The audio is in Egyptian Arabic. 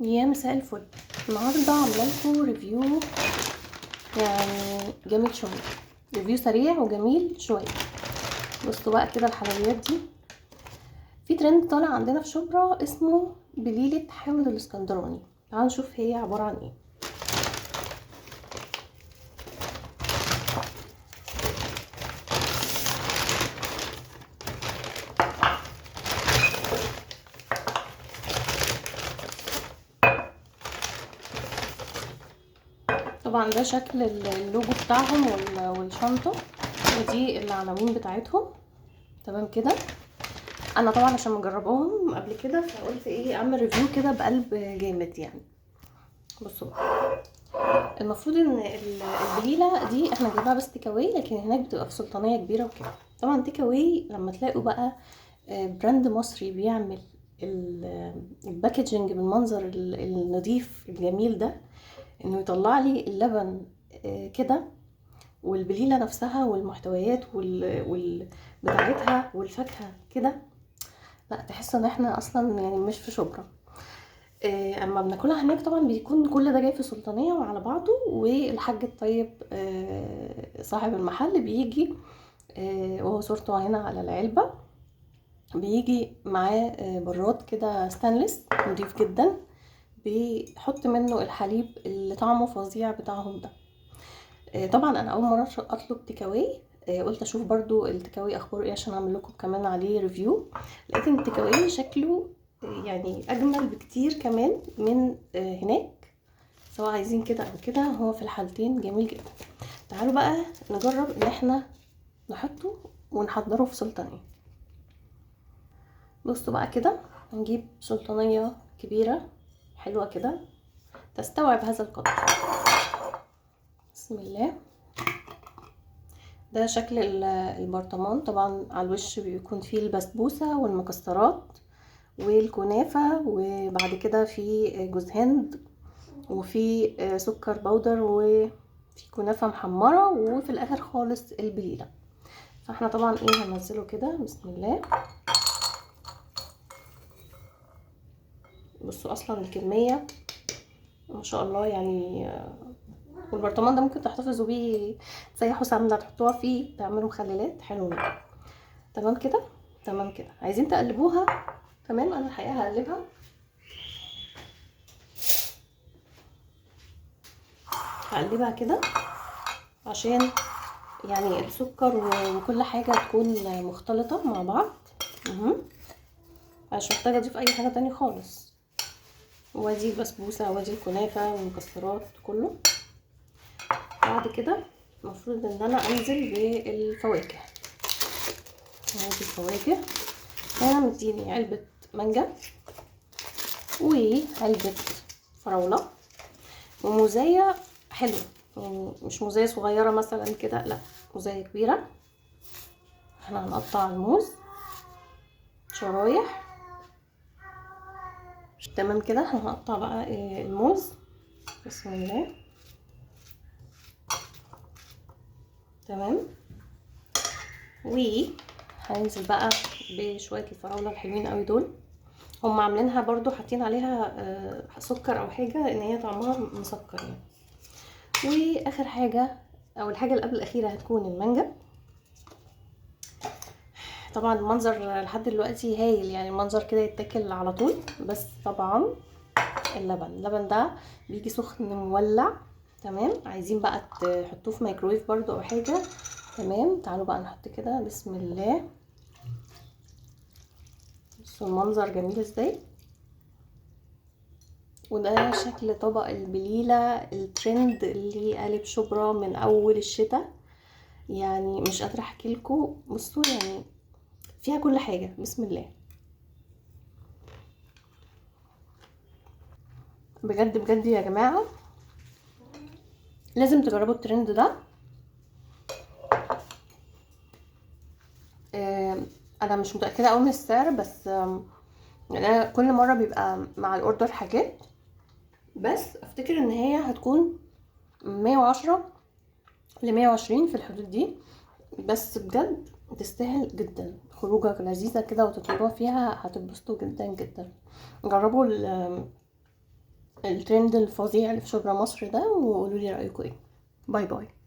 يا مساء الفل. النهارده عامله لكم review يعني جميل شوية، review سريع وجميل شوية. بصوا بقى كده الحلويات دي، في ترند طالع عندنا في شبرا اسمه بليلة حامد الاسكندراني. تعالوا نشوف هي عبارة عن ايه. طبعا ده شكل اللوجو بتاعهم والشنطه، ودي العناوين بتاعتهم. تمام كده. انا طبعا عشان مجرباهم قبل كده فقلت ايه اعمل review كده بقلب جامد يعني. بصوا المفروض ان البليله دي احنا جايباها بس take away، لكن هناك بتبقى في سلطانيه كبيرة وكده. طبعا take away لما تلاقوا بقى brand مصري بيعمل ال packaging بالمنظر النظيف الجميل ده، انه يطلع لي اللبن كده والبليله نفسها والمحتويات بتاعتها والفاكهه كده، لا تحس ان احنا اصلا يعني مش في شبرا. اما بناكلها هناك طبعا بيكون كل ده جاي في سلطانيه وعلى بعضه، والحاج الطيب صاحب المحل بيجي، وهو صورته هنا على العلبة، بيجي معاه براد كده ستانلس نضيف جدا، بيحط منه الحليب اللي طعمه فظيع بتاعهم ده. طبعا انا اول مرة اطلب take away، قلت اشوف برضو ال take away اخباره ايه عشان اعمل لكم كمان عليه review. لقيت ان ال take away شكله يعني اجمل بكتير كمان من هناك، سواء عايزين كده او كده، هو في الحالتين جميل جدا. تعالوا بقى نجرب ان احنا نحطه ونحضره في سلطانيه. بصوا بقى كده، هنجيب سلطانيه كبيرة حلوة كده تستوعب هذا القدر. بسم الله. ده شكل البرطمان. طبعا على الوش بيكون فيه البسبوسه والمكسرات والكنافه، وبعد كده في جوز هند، وفي سكر بودر، وفي كنافه محمرة، وفي الاخر خالص البليله. فاحنا طبعا ايه هننزله كده. بسم الله. بصوا اصلا الكمية ما شاء الله يعني. والبرطمان ده ممكن تحتفظوا بيه، تسيحوا سمنه تحطوها فيه، تعملوا مخللات حلو. تمام كده، تمام كده. عايزين تقلبوها تمام. انا الحقيقة هقلبها. هقلبها كده عشان يعني السكر وكل حاجة تكون مختلطة مع بعض. مش محتاجه اضيف اي حاجة تاني خالص. وادي البسبوسه وادي الكنافه والمكسرات كله. بعد كده المفروض ان انا انزل بالفواكه. ادي الفواكه هنا، مديني علبة مانجا وعلبة فراوله وموزايه حلوة، يعني مش موزايه صغيرة مثلا كده، لا موزايه كبيرة. احنا هنقطع الموز شرايح. تمام كده. احنا هنقطع بقى الموز. بسم الله. تمام. وهننزل بقى بشوية الفراوله الحلوين قوي دول. هم عاملينها برضو حاطين عليها سكر او حاجة، ان هي طعمها مسكر يعني. واخر حاجة او الحاجة اللي قبل الاخيرة هتكون المانجا. طبعا المنظر لحد دلوقتي هايل، يعني المنظر كده يتاكل على طول. بس طبعا اللبن ده بيجي سخن مولع. تمام. عايزين بقى تحطوه في مايكرويف برضو او حاجة. تمام. تعالوا بقى نحط كده. بسم الله. بصوا المنظر جميل ازاي. وده شكل طبق البليله الترند اللي قالب شبرا من اول الشتاء، يعني مش قادرة احكي لكم. بصوا يعني فيها كل حاجة. بسم الله. بجد بجد يا جماعة لازم تجربوا الترند ده. انا مش متاكدة قوي من السعر، بس يعني انا كل مرة بيبقى مع ال order حاجات، بس افتكر ان هي هتكون 110 ل 120 في الحدود دي. بس بجد تستاهل جدا، خروجه لذيذة كده وتطلبوها فيها هتتبسطوا جدا جدا. جربوا الترند الفظيع اللي في شبرا مصر ده، وقولوا لي رايكم ايه. bye bye.